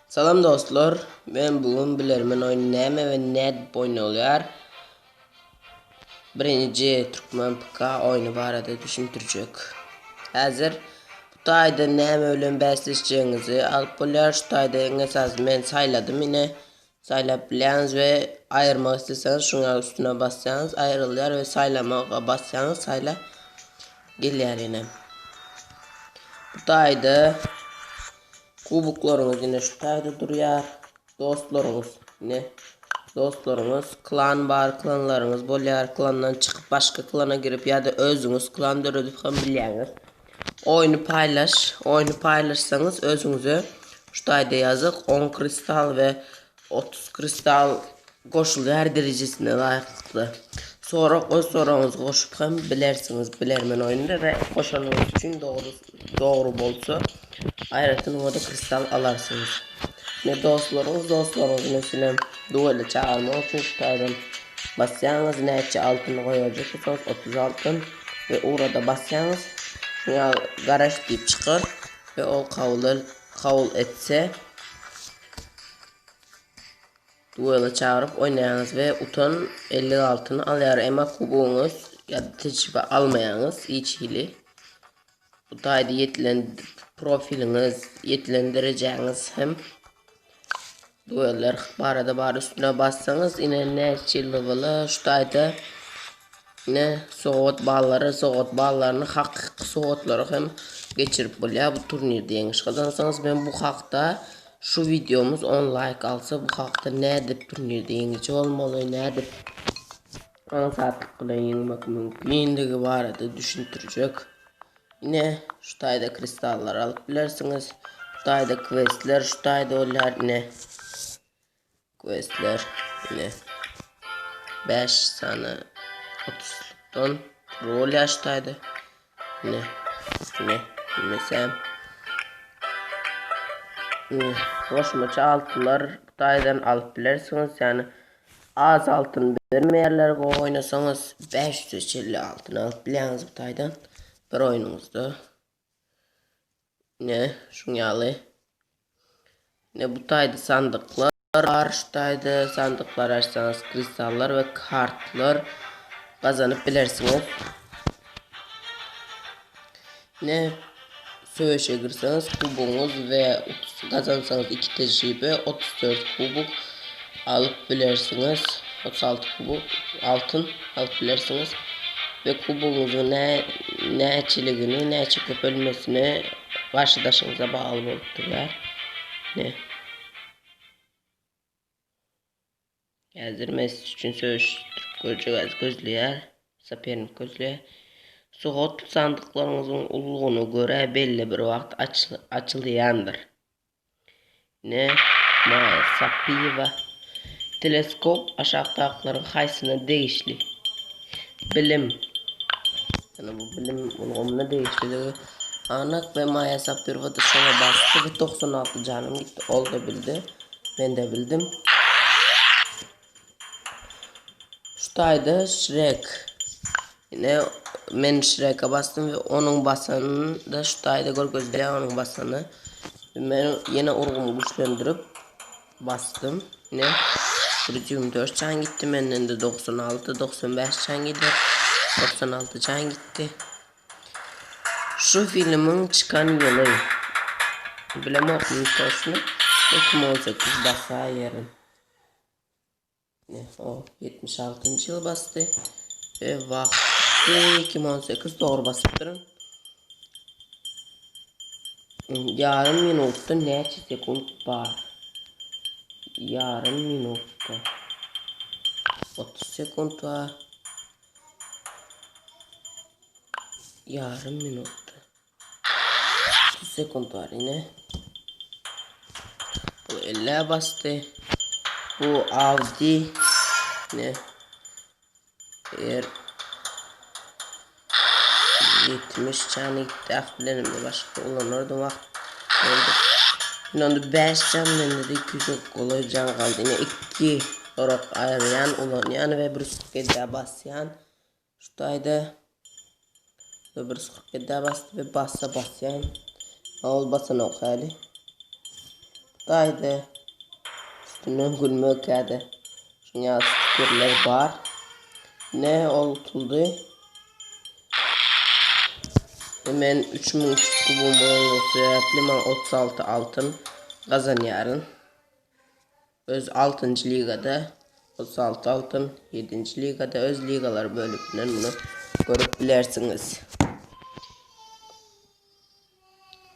Salam dostlar, men bugün bilermen oýny näme we nädip oýnalýar? Birinji Türkmen PK oýny barada düşündirjek. Häzir bu taýda näme bilen bäsleşjegiňizi alyp bolýar. Şu taýda iň esasy men saýladym ine. Saýlap bilýäňiz we aýyrmak isleseňiz şuňa üstüne basýaňyz aýrylýar we saýlamaga basýaňyz saýla gelýär ýene. Bu taýda kuboklaryňyz ýene şu taýda durýar. Dostlaryňyz ine dostlaryňyz klan bar klanlaryňyz bolýar klandan çykyp başga klana girip ýa-da özüňiz klan döredip hem bilýäňiz. Oýny paýlaş. Oýny paýlaşsaňyz özüňize şu taýda ýazyk 10 kristal we 30 kristal goşulýar derejesine laýyklykda. Sorag öz soragyňyzy goşup hem bilersiňiz bilermen oýunda we goşanyňyz üçin dogry dogry bolsa aýratyn oňa-da kristal alarsyňyz. Ne dostlaryňyz dostlaryňyzy meselem duele çagyrmak üçin şu taýdan basýaňyz näçe altyn goýajak bolsaňyz 30 altyn we ugrada basýaňyz şuňa garaş diýip çykar we ol kabul kabul etse duela çagyryp oýnaýaňyz we utan 50 altyny alýar emma kubogyňyz ýa-da tejribe almaýaňyz hiç hili bu taýda ýetilen profiliňiz ýetilen derejäňiz hem Dueller barada bar üstüne bassaňyz ine näçe lewela şu taýda ine sowgat ballary sowgat ballaryny hakyky sowgatlary hem geçirip bolýar bu turnirde ýeňiş gazansaňyz men bu hakda şu wideomyz 10 laýk alsa bu hakda nädip turnirde ýeňiji bolmaly nädip aňsatlyk bilen ýeňmek mümkindigi barada düşündirjek. Ine, şu taýda kristallar alyp bilersiňiz. Bu taýda kwestler şu taýda bolýar ine. Kwestler ine. 5 sany 30-lukdan bolýar şu taýda. Ine. Ine. Bilmesem. Ine, goşmaça altynlar bu taýdan alyp bilersiňiz. Ýani az altyn bermeýärler gowy oýnasaňyz 550 altyn alyp bilýäňiz bu taýdan bir oýnuňyzda. Ine, şuň ýaly. Ine bu taýda sandyklar bar, şu taýda sandyklar açsaňyz kristallar we kartlar gazanyp bilersiňiz. Ine söweşe girseňiz kubogyňyz we gazansaňyz 2 tejribe 34 kubok alyp bilersiňiz. 36 kubok altyn alyp bilersiňiz. We kubogyňyzyň nä näçeligini, näçe köpelmesine garşydaşyňyza bagly bolup durýar. Ne? Häzir Messi üçin söweşdirip görjek az gözleýär. Sopernik gözleýär. Sowgat sandyklaryňyzyň ululygyna görä belli bir wagt açylýandyr. Ine, Maýa Sapyýewa. Teleskop aşakdakylaryň haýsyna degişli? Bilim. Ýöne bu bilim ulgamyna degişlidigi anyk we Maýa Sapyrowa-da şoňa basdy we 96 janym gitdi. Ol-da bildi. Men de bildim. Şu taýda Shrek. Ine men Shrek'e bastym we onuň basanyny da şu taýda görkezilýär onuň basany. Men ýene urgumy güçlendirip bastym. Ine 124 can gitti menden de 96 95 can gider. 96 can gitti. Şu filmiň çykan ýyly bilemok muny toçny 2018 basaýaryn. Ne o 76-njy ýyl basdy. We wagty 2018 dogry basypdyryn. Ýarym minutda näçe sekunt bar? Ýarym minutda 30 sekunt bar. Ýarym minutda. 30 sekund bar ine. Bu 50 basdy. Bu Audi ne? Eğer 70 can gitti. Ah bilenimde başka ulanırdım vakt oldu. Yine onda 5 can bende de 200 kolay can kaldı. Yine 2 olarak ayıryan ulanyan ve 147 basyan. Şu taýda we 147 basdy we bassa basýan. Ol basanok häli. taýda üstünden gülmek ýa-da şuň ýaly stikerler bar. Ne ol tutuldy. Ve men 3300 kubum bolanlygy sebäpli maňa 36 altyn gazanýaryn. Öz altynjy ligada 36 altyn, ýedinji ligada öz ligalar bölüminden muny görüp bilersiňiz.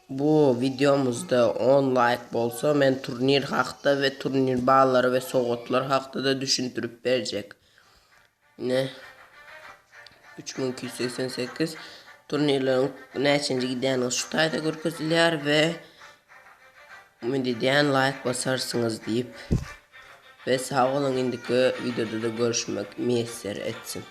Bu wideomyzda 10 laýk bolsa men turnir hakda we turnir ballary we sowgatlar hakda-da düşündirip berjek. Ine 3288 turnirleriň näçenji gidýändigi şu taýda görkezilýär we umyt edýän laýk basarsyňyz diýip. We sag boluň indiki wideoda-da görüşmek miýesser etsin.